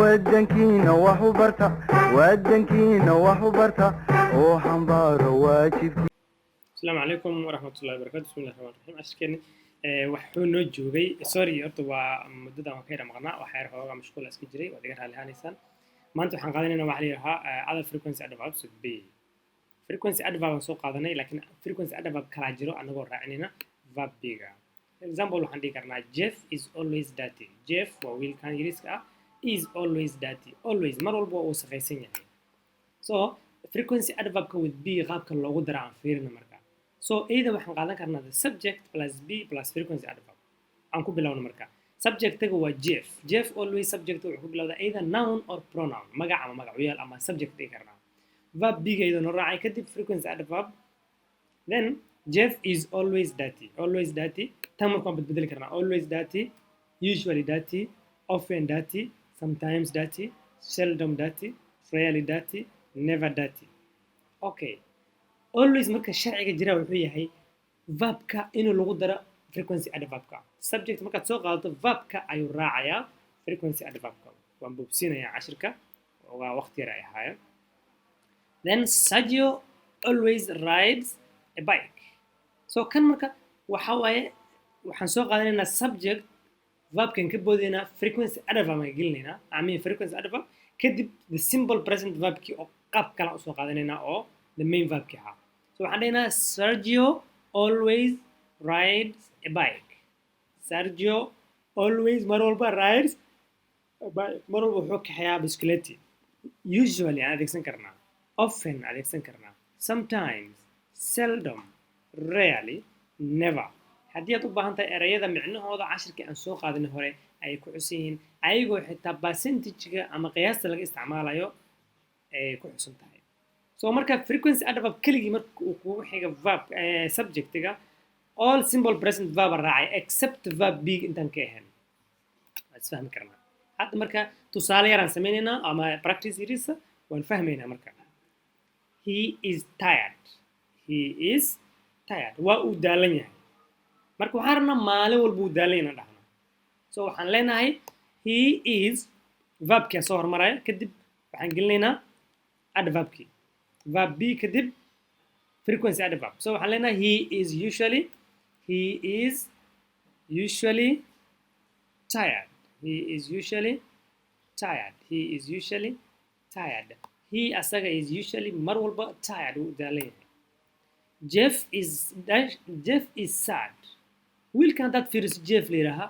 Wadankiina wax u barta, wadankiina wax u barta oo xambaaro waajibkii. Asalaamu calaykum waraxmatullahi wabarakatu. Bismillahi raxmaan raxiim. Cashirkeeni waxuu noo joogay, sorry, horta waa muddadan waan ka yara maqnaa, waxaa yar xoogaa mashquula iska jiray, waad iga raali ahaanaysaan. Maanta waxaan qaadanaynaa waxa la yidhahaa other frequency adverbs with be. Frequency adverb aan soo qaadanay, laakiin frequency adverb kalaa jiro anagoo raacinayna verb be-ga. For example, waxaan dhihi karnaa "Jeff is always dirty." Jeff waa wiilkan yariiska ah, is always dirty, always, mar walba waa uu wasakhaysan yahay. So frequency adverbka with be qaabka loogu dara aan fiirina marka. So either waxaan qaadan karnaa the subject plus be plus frequency adverb. Aan ku bilowno marka. Subjectaga waa Jeff. Jeff always subject wuxuu ku bilowdaa either noun or pronoun, magac ama magacuyaal ama subject dhigi karnaa. Verb be-ga iyadoo noo raacay, kadib frequency adverb. Then "Jeff is always dirty." Always dirty tan marka waan badbedeli karnaa: always dirty, usually dirty, often dirty, sometimes dirty, seldom dirty, rarely dirty, never dirty. Okay, always marka sharciga jira wuxuu yahay verbka inuu lagu daro frequency adverbka. Subject markaad soo qaadato, verbka ayuu raacayaa frequency adverbka. Waan boobsiinayaa cashirka, waa waqti yar ay ahaayeen. Then "Sergio always rides a bike." So kan marka waxa waaye waxaan soo qaadanaynaa subject, verbkan ka boodaynaa, frequency adverb aan gelinaynaa, I mean frequency adverb, kadib the simple present verbkii oo qaab kale usoo qaadanaynaa oo the main verbkii ahaa. So waxaan dhahaynaa "Sergio always rides a bike." Sergio always, mar walba, rides a bike, mar walba wuxuu kaxeeyaa bisculeti. Usually aan adeegsan karnaa, often adeegsan karnaa, sometimes, seldom, rarely, never. Haddii aad u baahan tahay ereyada micnahooda, cashirkii aan soo qaadanay hore ayay ku xusan yihiin, ayagoo xitaa percentage-ga ama qiyaasta laga isticmaalayo ay ku xusan tahay. So marka frequency adverb keligii marka uu kugu xiga verb subjectiga, all simple present verb raacay except verb be intaan ka ahayn. Waa isfahmi karnaa. Hadda marka tusaale yaraan sameynaynaa ama practice yariisa, waan fahmaynaa marka. "He is tired." "He is tired," waa uu daalan yahay. Marka waxaan rabnaa maalin walba uu daalan yahay inaan dhahno. So waxaan leenahay he is, verbkia soo hormaraya, kadib waxaan gelinaynaa adverbkii, verb be, kadib frequency adverb. So waxaan leenahay "He is usually, he is usually tired." "He is usually tired." "He is usually tired." He, asaga, is usually, mar walba, tired, wuu daalan yahay. "Jeff is dash, Jeff is sad." Wiilkan haddaad fiiriso, Jeff la yidhaahaa,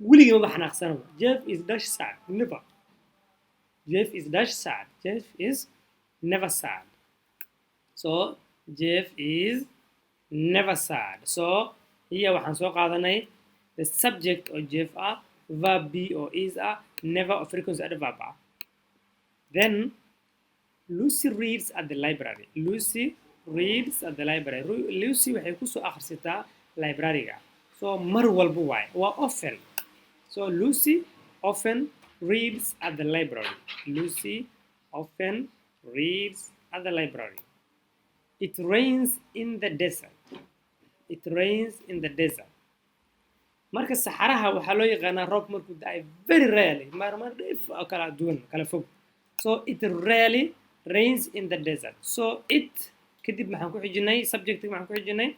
weligii maba xanaaqsanaba. "Jeff is dash sad." Never. "Jeff is dash sad." "Jeff is never sad." So "Jeff is never sad." So here waxaan soo qaadanay the subject oo Jeff ah, verb be oo is ah, never oo frequency adverb ah. Then "Lucy reads at the library." "Lucy reads at the library." Lucy waxay kusoo akhrisataa library-ga. So mar walba waaye, waa often. So "Lucy often reads at the library." "Lucy often reads at the library." "It rains in the desert." "It rains in the desert." Marka saxaraha waxaa loo yaqaanaa roob markuu da-ay very rarely, marmar dhif oo kala duwan, kala fog. So "It rarely rains in the desert." So it kadib maxaan ku xijinay? Subject maxaan ku xijinay?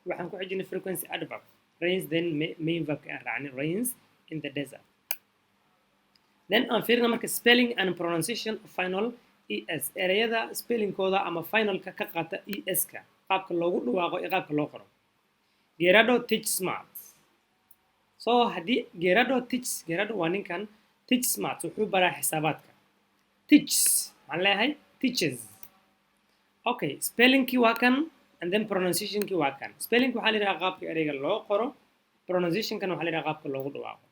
Waxaan ku xijinay frequency adverb rains, then main verbka aan raacnay, rains in the desert. Then aan fiirina marka spelling and pronunciation of final es, ereyada spellingkooda ama finalka ka qaata es-ka, qaabka loogu dhawaaqo iyo qaabka loo qoro. "Gerardo teaches maths." So haddii Gerardo teaches, Gerardo waa ninkan, teaches maths, wuxuu baraa xisaabaadka. Teaches waxaan leeyahay teaches. Okay, spellingkii waa kan and then pronunciationkii waa kan. Spelling waxaa la yidhaha qaabka ereyga loo qoro, pronunciationkan waxaa la yidhaha qaabka loogu dhawaaqo.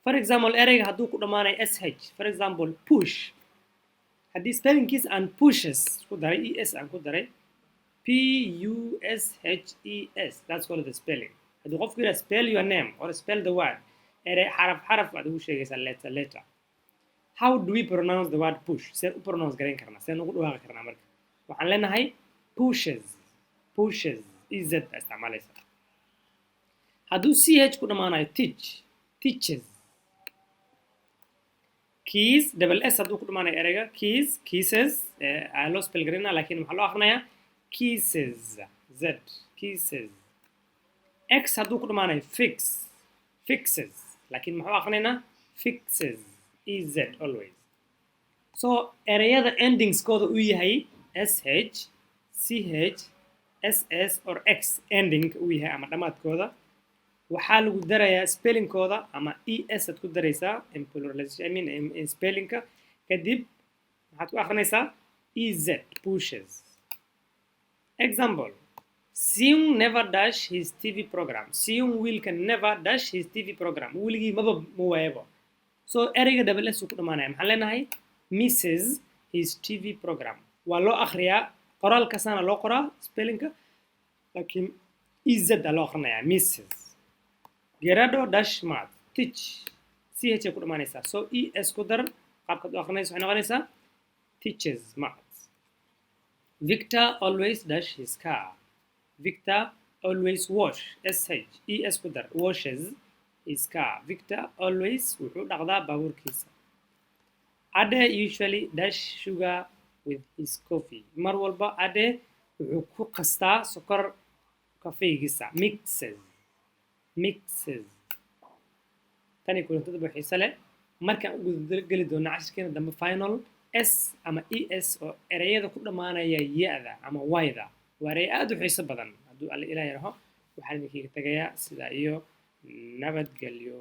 For example, ereyga hadduu ku dhammaanayo sh, for example push, haddii spellingkiis aan pushes ku daray, es aan ku daray, p u s h e s, that's called the spelling. Haddii qofku yidhaha "Spell your name" or "Spell the word," erey xaraf xaraf aad ugu sheegaysaa, letter letter. How do we pronounce the word push? Seen u pronounce garayn karnaa? Seen ugu dhawaaqi karnaa? Marka waxaan leenahay pushes, pushes, ez aa isticmaalaysa. Hadduu ch ku dhammaanayo, teach, teaches. K Kiss, double s hadduu ku dhamaanayo ereyga, kiss, kisses aa loo spell garinaa, laakiin waxaa loo akhrinayaa kisses, z, kisses. X hadduu ku dhamaanayo, fix, fixes, laakiin maxuu akhrinaynaa? Fixes, ez always. So ereyada endingskooda uu yahay sh, ch, ss or x ending uu yahay ama dhammaadkooda, waxaa lagu darayaa spellingkooda ama es aad ku daraysaa in pluralization, I mean in spellingka. Kadib maxaad ku akhrinaysaa? Ez, pushes. Example: Seung never dash his TV program. Seung, wiilka, never dash his TV program. Weligii maba ma waayabo. So ereyga double s uu ku dhamaanaya, maxaan leenahay? Misses his TV program. Waa loo akhriyaa, qoraalkaasana loo qoraa spellingka, laakiin ez aa loo akhrinayaa, misses. Gerardo dash math teach. Ch ay ku dhamaanaysaa, so es ku dar. Qaabkaad u akhrinaysa waxay noqonaysaa teaches math. Victor always dash his car. Victor always wash, sh, es ku dar, washes his car. Victor always wuxuu dhaqdaa baabuurkiisa. Ade usually dash sugar with his coffee. Mar walba Ade wuxuu ku qastaa sokor kafeygiisa. Mixes, mixes. Tani kulantada ba xiise leh. Markaan u gudageli doono cashirkeena dambe, final s ama es oo ereyada ku dhammaanaya ya-da ama y-da, waa erey aad u xiiso badan. Hadduu Alle Ilaah yaraho, waxaan idinkaga tegayaa sidaa iyo nabadgelyo.